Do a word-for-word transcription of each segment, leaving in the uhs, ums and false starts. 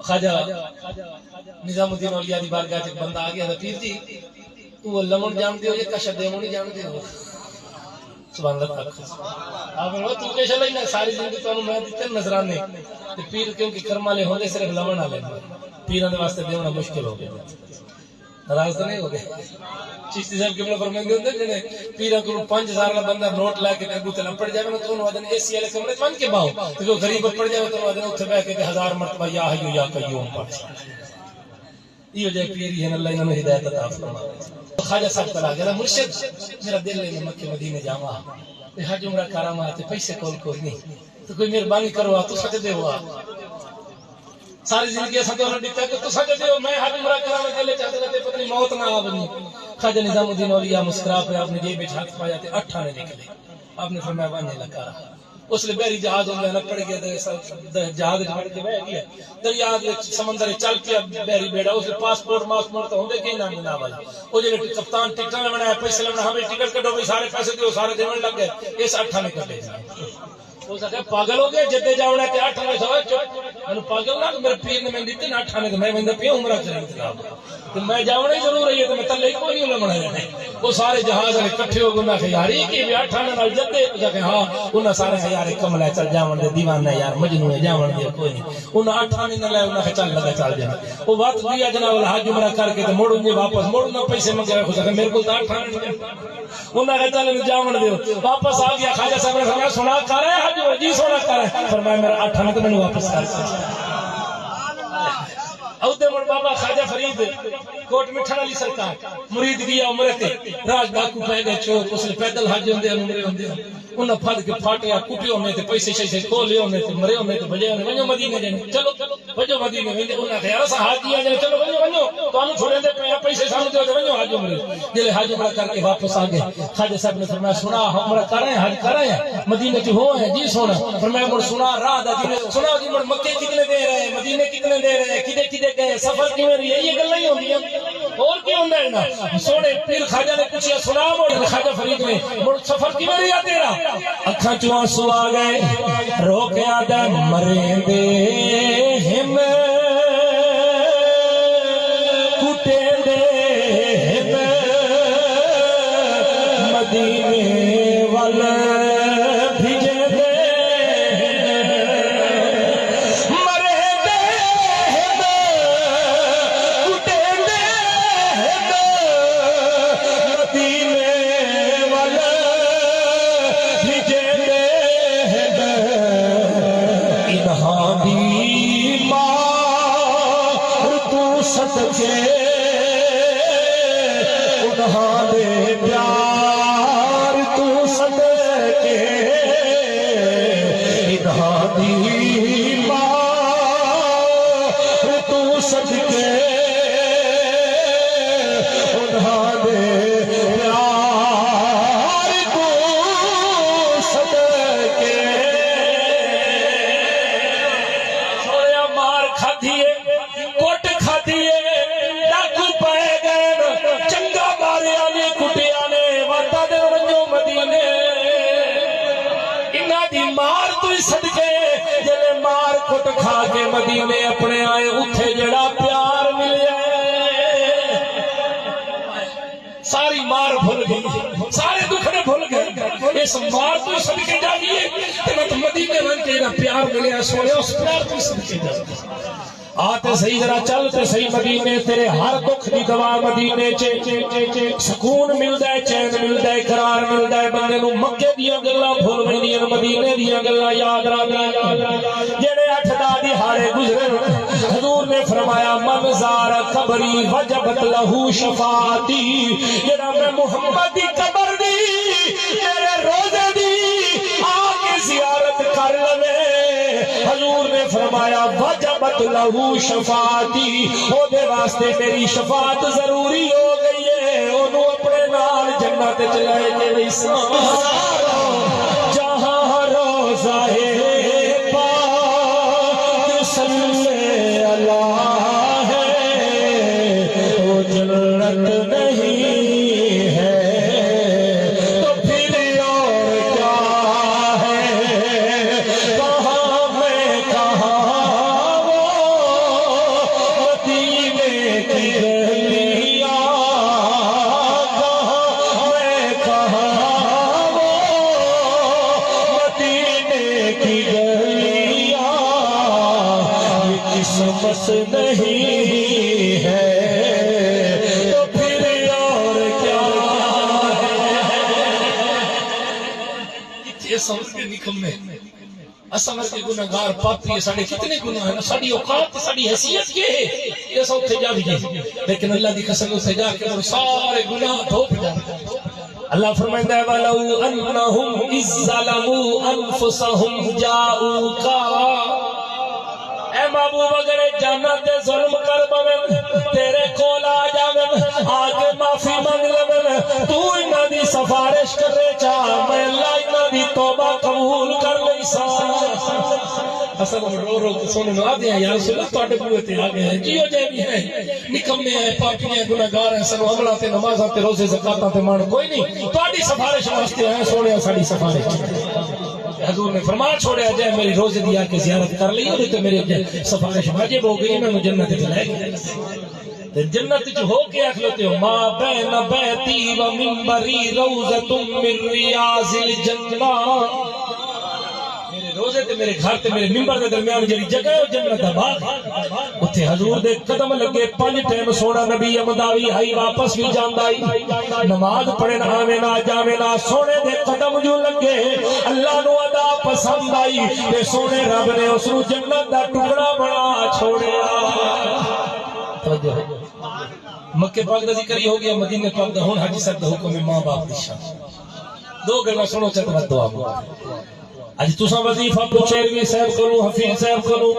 خواجہ نظام الدین اولیاء دی بارگاہ چ بندہ آ گیا، پیر جی، او لمن جان دیو یا کشا دیون نہیں جان دیو؟ سبحان اللہ، تک آپ نے تو کیسا لینا؟ ساری زندگی تو میں دیتے نظرانے۔ تے پیر کیونکہ کرم والے ہوندے، صرف لمن والے۔ پیراں دے واسطے دیونا مشکل ہو گیا۔ ناراض تو نہیں ہو گئے؟ چشتی صاحب قبلہ فرمائندے ہوندے، جنے پیراں کولوں پنج ہزار والا بندہ نوٹ لے کے اگوں تے لپڑ جاوے نا، تو انہوں آدھے اے سی والے کمرے چ ونج کے باؤ۔ تے کوئی غریب لپڑ جاوے تو انہوں آدھے اتھے بیٹھ کے تے ہزار مرتبہ یا حی یا قیوم پڑھ۔ ایہو جے پیری ہیں، اللہ انہاں نوں ہدایت عطا فرماوے۔ خواجہ صاحب کول آ گیا، مرشد، میرا دل ہے میں مکے مدینے جاواں، تے حج عمرہ کراواں، تے پیسے کول کوئی نہیں، تے کوئی مہربانی کرو، آ تساں تے دیو آ۔ ساری زندگی اساں تہاکوں ݙتا کہ تساں تے دیو، میں حج عمرہ کراواں، دل چاہتا تے پتہ نہیں موت نہ آ ونڄے۔ خواجہ نظام الدین اولیاء مسکرا پیا، آپ نے جیب وچ ہتھ پایا تے اٹھ آنے نکلے۔ آپ نے فرمایا، ونڄ لکارا۔ اس لیے بحری جہاز ہوندے ہن، پڑ گئے تے س-، د-، جہاز وچ بڑھ کے بہہ گئے۔ دریا دے وچ، سمندر وچ چل پیا بحری بیڑا، اس لیے پاسپورٹ ماسپورٹ تاں ہوندے کہیں نہ، نہ بھائی۔ او جڑے کپتان ٹکٹاں لیوݨ آئے، پیسے لیوݨ، ہاں بھائی ٹکٹ کڈھو بھائی، سارے پیسے دیو، سارے دیوݨ لگ گئے۔ اس اٹھاں نے کڈھے۔ اس آکھیا، پاگل ہو گیا، جدے جاوݨا تے اٹھاں نے سوا چپ۔ مینوں پاگل نہ، میرے پیر نے مینوں ݙتے نا اٹھاں نے، تے میں ویندا پیا عمرہ کرݨ۔ تے میں جاوݨا ہی ضرور ہے، تے میں تلے ہی کوئی نہیں لمنا ہے۔ وہ سارے جہاز والے اکٹھے ہو گئے، انہاں آکھیا، یار، یہ کی وی اٹھ آنے نال جدے؟ انہاں آکھیا، ہاں۔ انہاں سارے آکھیا، یار، کملا ہے، چل جاوݨ دے، دیوانہ ہے یار، مجنوں ہے، جاوݨ دے، کوئی نہیں۔ انہاں اٹھ آنے نال لے، انہاں آکھیا، چل لگا، چل جانا۔ وہ وقت دیا جناب والا حج عمرہ کر کے تے مڑ انجے واپس، مڑ انہاں پیسے منگے، آکھیا، میرے کول تاں اٹھ آنے نال۔ انہاں آکھیا، چل انہاں جاوݨ دیو۔ واپس آ گیا، خواجہ صاحب نے فرمایا، سونا کر آئے حج؟ جی سونا کر آئے۔ فرمایا، میرا اٹھ آنے تے مینوں واپس کر۔ ادھر مڑ بابا خواجہ فرید کوٹ مٹھن والی سرکار، مرید گیا عمرے تے، راہ ڈاکو پے گئے چوک، اس لیے پیدل حج ہوندے ہن، عمرے ہوندے ہن۔ انہاں پھڑ کے پھاٹیا، کٹے ہونے تے پیسے شیسے کھو لے ہونے تے مرے ہونے تے بھجے ہونے، ونڄو مدینے جانے، چلو، ونڄو مدینے۔ ویندے انہاں آکھیا، اساں حاجی آں جانے، چلو ونڄو، ونڄو، تانوں چھوڑیندے پئے آں، پیسے سانوں ݙیو تے ونڄو حج عمرے۔ جیلے حج عمرہ کر کے واپس آ گئے، خواجہ صاحب نے فرمایا، سنا، عمرہ کر آئے، حج کر آئے، مدینے چ ہو آئے؟ جی سونا۔ فرمایا، مڑ سنا راہ دا، جی سنا جی، مڑ مکے کتنے دے رہے، مدینے کتنے دے رہے، کدے کدے گئے، سفر کیویں رہی؟ یہ گلاں ہی ہوندیاں۔ اور کی ہوندا ہے نا؟ سوہݨے پیر خواجہ نے پچھیا، سنا مڑ، خواجہ فرید نے، مڑ سفر کیویں رہیا تیرا؟ اکھاں چوں آنسو آ گئے، رو کے آہدا، مریندے ہن، کٹیندے ہن، مدینے ول بھجیندے ہن، مریندے ہن، کٹیندے ہن، مدینے ول بھجیندے ہن۔ انہاں دی مار توں صدقے، انہاں دے پیار توں صدقے، انہاں دی مار توں صدقے، انہاں دے پیار توں صدقے۔ سوہݨیا، مار کھادی ہے، کٹ کھادی ہے، ڈاکو پائے گئے، چنگا ماریا نے، کٹیا نے، وت آہدے ونڄو مدینے۔ انہاں دی مار توں ہی صدقے، جیلے مار کٹ کھا کے مدینے اپݨے آئے، اتھے جیڑھا پیار ملیا ہے، ساری مار بھل گئی، سارے دکھڑے بھل گئے۔ اس مار توں صدقے جاویے، تے مت مدینے ونڄ کے جیڑھا پیار ملیا، سوہݨیا، اس پیار توں صدقے جاویے۔ آ تے صحیح، ذرا چل تے صحیح مدینے، تیرے ہر دکھ دی دوا مدینے چ۔ سکون ملدا ہے، چین ملدا ہے، قرار ملدا ہے، بندے نوں مکے دیاں گلاں بھل ویندیاں، مدینے دیاں گلاں یاد رہندیاں۔ جیڑھے اٹھ دہ ݙیہاڑے گزرن، حضور نے فرمایا، من زار قبری وجبت لہ شفاعتی، جیڑھا میں محمد دی قبر دی، میرے روضے دی آ کے زیارت کر لوے، حضور نے فرمایا، وجبت لہ شفاعتی، او دے واسطے میری شفاعت ضروری ہو گئی ہے، اونوں اپݨے نال جنت وچ لے کے ویساں۔ جہاں روضہ پاک صلی اللہ ہے، وہ جنت نہیں ہے، تو پھر اور کیا ہے؟ کہاں میں، کہاں وہ؟ مس نہیں ہے تو پھر اور کیا ہے؟ اساں ورگے نکمے، اساں ورگے گناہگار پاپی، ساڈے کتنے گناہ ہیں، ساڈی اوقات تے ساڈی حیثیت کیا ہے کہ اساں اتھے جا ویجے؟ لیکن اللہ دی قسم، اتھے جا کے اور سارے گناہ دھو پھٹا۔ اللہ فرمائندا ہے، "ولو انہم اذ ظلموا انفسہم جاؤک۔" اے محبوب، اگر اے جنت تے ظلم کر بون، تیرے کول آ جاون، آ کے معافی منگ لون، تو انہاں دی سفارش کرے چا، میں اللہ انہاں دی توبہ قبول کر لیساں۔ اساں رو رو کے سونے نو آدھے ہیں، یا رسول اللہ، تہاڈے بوئے تے آ گئے ہیں، جیو جے بھی ہیں، نکمے ہیں، پاپی ہیں، گناہگار ہیں، سانوں عملاں تے، نمازاں تے، روزے، زکاتاں تے من کوئی نہیں، تہاڈی سفارش واسطے آئے، سونے ساڈی سفارش۔ حضور نے فرما چھوڑیا، جے میری روزے دی آ کے زیارت کر لئی، اودے تے میری سفارش واجب ہو گئی، میں جنت وچ لے گئے۔ تے جنت وچ ہو کے آکھ لیتے ہو، "ما بین بیتی و ممبری روضۃ من ریاض الجنہ۔" میرے روزے تے میرے گھر تے میرے ممبر دے درمیان جڑی جگہ ہے، او جنت دا باغ ہے۔ اتھے حضور دے قدم لگے، پنج ٹائم سونا نبی امداوی ہائی، واپس بھی جاندا ہائی۔ نماز پڑھن آویں نہ جاویں نہ، سونے دے قدم جو لگے، اللہ نو ادا پسند آئی تے سونے رب نے اس نو جنت دا ٹکڑا بنا چھوڑیا۔ توجہ۔ مکے پاک دا ذکر ہی ہو گیا، مدینے پاک دا، ہن حاجی صاحب دا حکم ہے، ماں باپ دی شان۔ دو گلاں سنو، چت وت دعا مکا۔ اج تساں وظیفہ پوچھے علوی صاحب کولوں، حفیظ صاحب کولوں،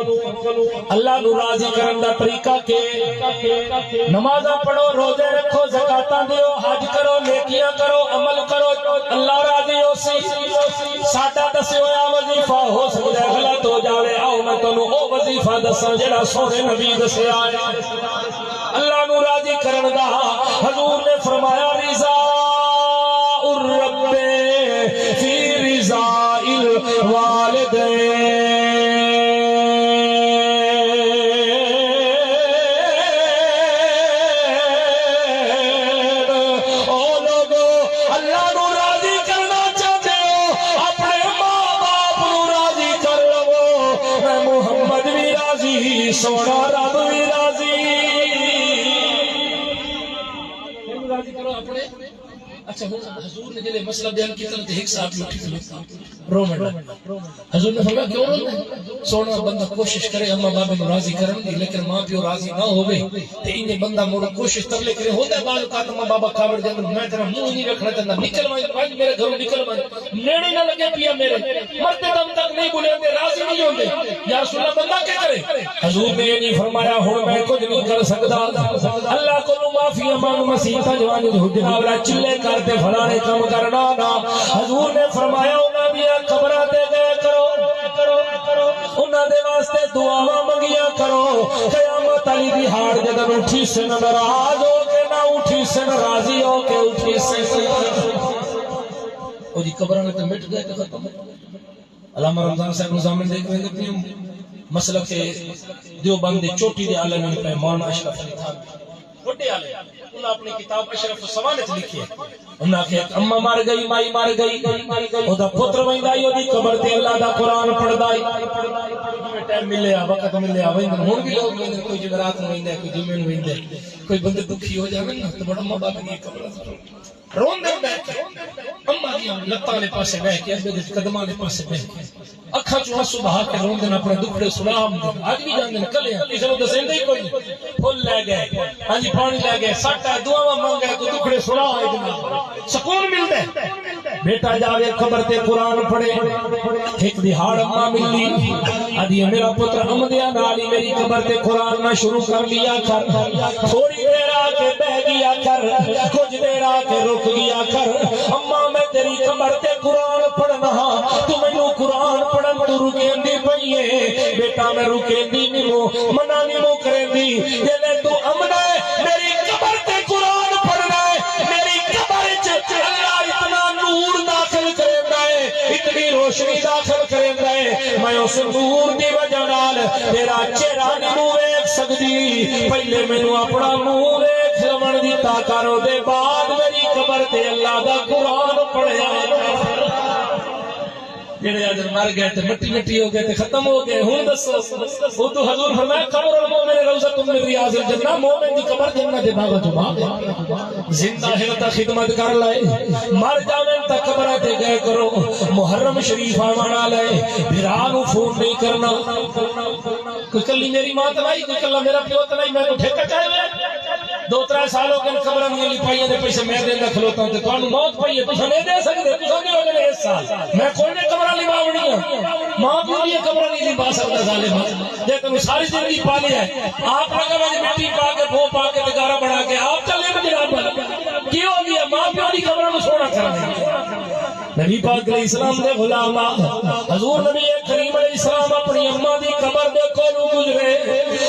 اللہ نو راضی کرن دا طریقہ کے؟ نمازاں پڑھو، روزے رکھو، زکاتاں دیو، حج کرو، نیکیاں کرو، عمل کرو، اللہ راضی ہوسی۔ ساڈا دسیا ہویا وظیفہ ہو سکدا ہے غلط ہو جاوے، آؤ میں تانوں او وظیفہ دساں جڑا سونے نبی دسیا ہے۔ اللہ نو راضی کرن دا۔ حضور نے فرمایا، رضا الرب فی رضا الوالدین۔ او لوگو، اللہ نو راضی کرنا چاہتے ہو، اپنے ماں باپ نو راضی کر لو۔ میں محمد بھی راضی، سونا رب بھی راضی۔ راضی کرو اپنے۔ اچھا، ہن حضور نے جڑے مسئلہ بیان کیتا نا، تے ہک ساتھ اٹھی کھلوتا، رووݨ لگ۔ حضور نے فرمایا، "کیوں روندے؟ سونا بندہ کوشش کرے اماں بابے نوں راضی کرݨ دی، لیکن ماں پیو راضی نہ ہووے، تے انہیں بندہ مڑ کوشش ترلے کرے۔" ہوندا ہے بعض اوقات اماں بابا کاوڑ جاندے، "میں تیرا منہ نہیں ویکھݨا چاہندا، نکل ونڄ، ونڄ میرے گھروں نکل ونڄ، نیڑے نہ لڳے پیا میرے، مرتے دم تک نہیں بولیندے، راضی نہیں ہوندے۔" یا رسول اللہ، بندہ کیا کرے؟ حضور نے یہ نہیں فرمایا، "ہن میں کچھ نہیں کر سکدا۔" اللہ کولوں معافی منگ، مسیتاں وچ ونڄ، جناب، چلے کر تے فلانے کم کرنا نا۔ حضور نے فرمایا، "انہاں دیاں قبراں تے ڳئے کرو، انہاں دے واسطے دعاواں منگیا کرو۔ قیامت والی دیہاڑ جدوں اٹھیسن، ناراض ہو کے نہ اٹھیسن، راضی ہو کے اٹھیسن۔" او جی، قبراں تے مٹ ڳئے تے ختم۔ علامہ رمضان صاحب نوں ضامن ݙیکھ ویندے پیوں، مسلک دیوبند دی چوٹی دے عالم ہن پئے، مولانا اشرف علی تھانوی، وݙے عالم۔ انہاں اپݨی کتاب اشرف السوانح وچ لکھی ہے۔ انہاں آکھیا، ہک اماں مر ڳئی، مائی مر ڳئی، اودا پتر ویندا ہئی، اودی قبر تے اللہ دا قرآن پڑھدا ہئی۔ جیویں ٹائم ملیا، وقت ملیا، ویندے۔ ہݨ وی لوگ ویندے، کوئی جمعرات نوں ویندا ہے، کوئی جمعے نوں ویندا ہے۔ کوئی بندے دکھی ہو جاوے نا، تے وݙا اماں بابے دی قبر روندے ٻہہ کے، اماں دیاں لتاں آلے پاسے ٻہہ کے، ابے دے قدماں آلے پاسے ٻہہ کے، اکھاں چوں آنسو بہا کے روندے نے، اپݨے دکھڑے سݨا آندے نے۔ اڄ وی جاندے نے، کلے آ، کسے نوں ݙسیندے ہی کوئی نہیں۔ پھل لے ڳئے، ہاں جی، پاݨی لے ڳئے، سٹ آئے، دعاواں منگ آئے، کوئی دکھڑے سݨا آئے، جناب، سکون ملدا ہے۔ بیٹا جاوے قبر تے قرآن پڑھے۔ ہک ݙیہاڑ اماں ملی، آہدی، "میرا پتر، امدیاں نال ہی میری قبر تے قرآن نہ شروع کر لیا کر، تھوڑی دیر آ کے ٻہہ ڳیا کر، کجھ دیر آ کے رک ڳیا کر۔ اماں، میں تیری قبر تے قرآن پڑھنا ہاں، توں مینوں قرآن پڑھݨ توں رکیندی پئی ایں۔" "بیٹا، میں رکیندی نمو، منع نمو کریندی۔ جیلے توں امدا ہے، میری قبر تے قرآن پڑھنا ہے، میری قبر وچ اللہ اتنا نور داخل کریندا ہے، اتنی روشنی داخل کریندا ہے، میں اس نور دی وجہ نال تیرا چہرہ نمو ویکھ سڳدی۔ پہلے مینوں اپݨا منہ ویکھ لوݨ ݙتا کر، اودے بعد میری قبر تے اللہ دا قرآن پڑھیا کر۔" جڑے آدھے مر گئے تے مٹی مٹی ہو گئے تے ختم ہو گئے۔ ہن دسو، ادو حضور فرمایا، "قبر المؤمن روضۃ من ریاض الجنہ"، مومن دی قبر جنت دے باغاں چوں باغ ہے۔ زندہ ہے تاں خدمت کر لائے، مر جاویں تاں قبراں تے گئے کرو۔ محرم شریف آوݨ والا ہے، بھرا نوں فون نہیں کرنا۔ کوئی کلی میری ماں تے نہیں، کوئی کلا میرا پیو تے نہیں، میں کوئی ٹھیکہ چاہے ہوئے؟ دو ترے سال ہو گئے قبراں دیاں لپائیاں دے پیسے میں دیندا کھلوتا ہوں تے تانوں موت پئی ہے، تساں نہیں دے سکدے، تساں نہیں ہوندے اس سال۔ میں کوئی نہیں قبراں لواوݨیاں، ماں پیو دیاں قبراں نہیں لوا سکدا ظالم۔ جے تینوں ساری زندگی پالیا ہے، آپ لگا وج مٹی پا کے، بھو پا کے، تے گارا بنا کے آپ چلے وے جناب۔ کیوں گیا ماں پیو دی قبراں نوں سوہݨا کرݨے؟ نبی پاک علیہ السلام دے غلام آ، حضور نبی کریم علیہ السلام اپݨی اماں دی قبر دے کولوں گزرے۔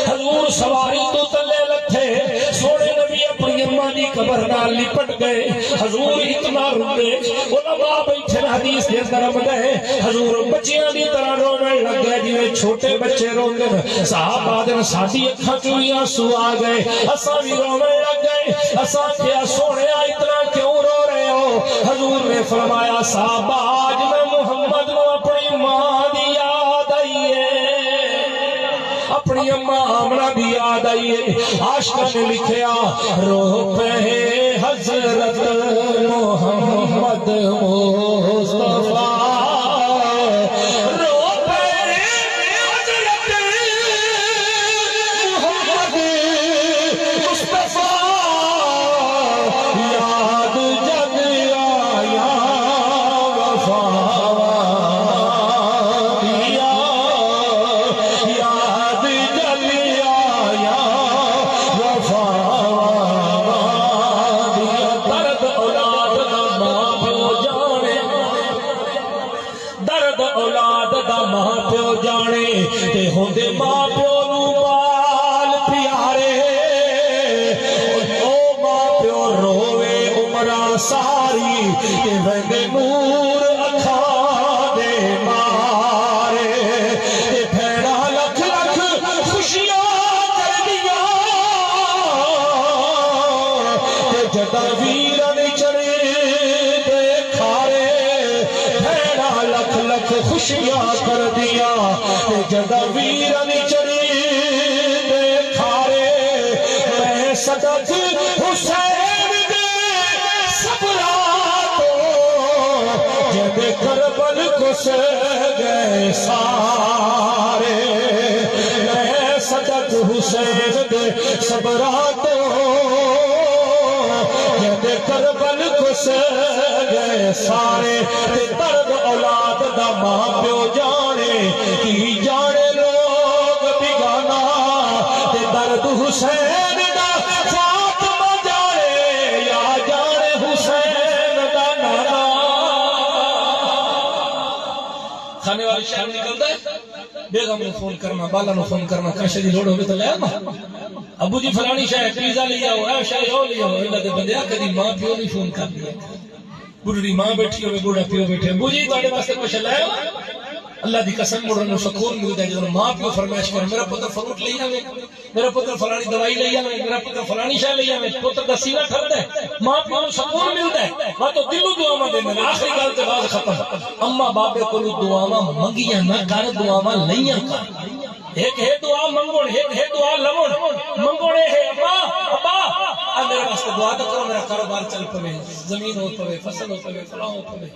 حضور سواری توں تلے لتھے، سوہݨے نبی اپݨی اماں دی قبر نال لپٹ گئے۔ حضور اتنا روئے، علماء بیٹھے حدیث دے اندر آمدہ ہے، حضور بچیاں دی طرح رووݨ لگ گئے، جویں چھوٹے بچے روندے نے۔ صحابہ آہدن، ساݙی اکھاں چوں وی آنسو آ گئے، اساں وی رووݨ لگ گئے۔ اساں آکھیا، "سوہݨیا، اتنا کیوں رو رہے ہو؟" حضور نے فرمایا، "صحابہ، اڄ میں محمد نوں اپݨی ماں دی یاد آئی ہے۔" اپݨی اماں آمنہ دی یاد آئی ہے۔ عاشقاں نے لکھیا، "رو پئے حضرت محمد مصطفیٰ، رو پئے حضرت محمد مصطفیٰ، یاد جڳ آیا وفا والیاں، یاد جڳ آیا وفا والیاں۔" درد اولاد دا ماں پیو ڄاݨے، درد اولاد دا ماں پیو ڄاݨے، تے ہوندے ماں پیو نوں ٻال پیارے۔ او ماں پیو رووے عمراں ساری، تے ویندے نور اکھاں دے مارے۔ تے بھیݨاں لکھ لکھ خوشیاں کردیاں، تے جݙاں ویرن چڑھدے کھارے، بھیݨاں لکھ لکھ خوشیاں کردیاں، تے جݙاں ویرن چڑھدے کھارے۔ میں صدق حسین دے صبراں توں، جیندے کربل کس ڳئے سارے۔ میں صدق حسین دے صبراں توں، جیندے کربل کس ڳئے سارے۔ تے درد اولاد دا ماں پیو ڄاݨے، کی ڄاݨے لوک بیگانہ۔ تے درد حسین دا فاطمہ ڄاݨے، یا ڄاݨے حسین دا نانا۔ کھانے والی شہر نکلدا ہے، بیگم نوں فون کرنا، ٻالاں نوں فون کرنا، کاشے دی لوڑ ہووے تاں لے آواں۔ ابو جی فلانی شے، پیزا لے آؤ، اے شے او لے آؤ۔ اللہ دے بندیا، کدی ماں پیو نہیں فون کر ݙیندے۔ ٻڈھڑی ماں بیٹھی ہووے، ٻڈھا پیو بیٹھے، "ابو جی، تہاݙے واسطے کجھ لے آواں؟" اللہ دی قسم، مڑ انہوں سکون ملدا ہے جدوں ماں پیو فرمائش کرن، "میرا پتر فروٹ لے آوے، میرا پتر فلانی دوائی لے آوے، میرا پتر فلانی شے لے آوے۔" پتر دا سینہ ٹھردا ہے، ماں پیو نوں سکون ملدا ہے، ماں تو دلوں دعاواں ݙیندے نے۔ آخری ڳالھ تے راز ختم، اماں بابے کولوں دعاواں منگیاں نہ کر، دعاواں لئیاں کر۔ ہک ہے دعا منگݨ، ہک ہے دعا لوݨ۔ منگݨ اے ہے، "ابا، ابا، آ میرے واسطے دعا تاں کرو، میرا کاروبار چل پوے، زمین ہو پوے، فصل ہو پوے، فلاں ہو پوے۔"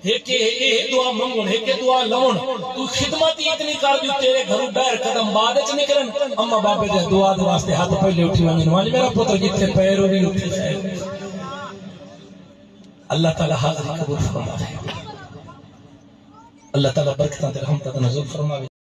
ہک اے، اے ہے دعا منگݨ، ہک ہے دعا لوݨ۔ توں خدمت ہی اتنی کر جو تیرے گھروں ٻاہر قدم بعد وچ نکلن، اماں بابے دے دعا دے واسطے ہتھ پہلے اٹھی ونڄن، "ونڄ میرا پتر جتھے پئے رووی اتھے سہہ۔" اللہ تعالیٰ حاضری قبول فرماوے۔ اللہ تعالیٰ برکتاں تے رحمتاں دا نزول فرماوے۔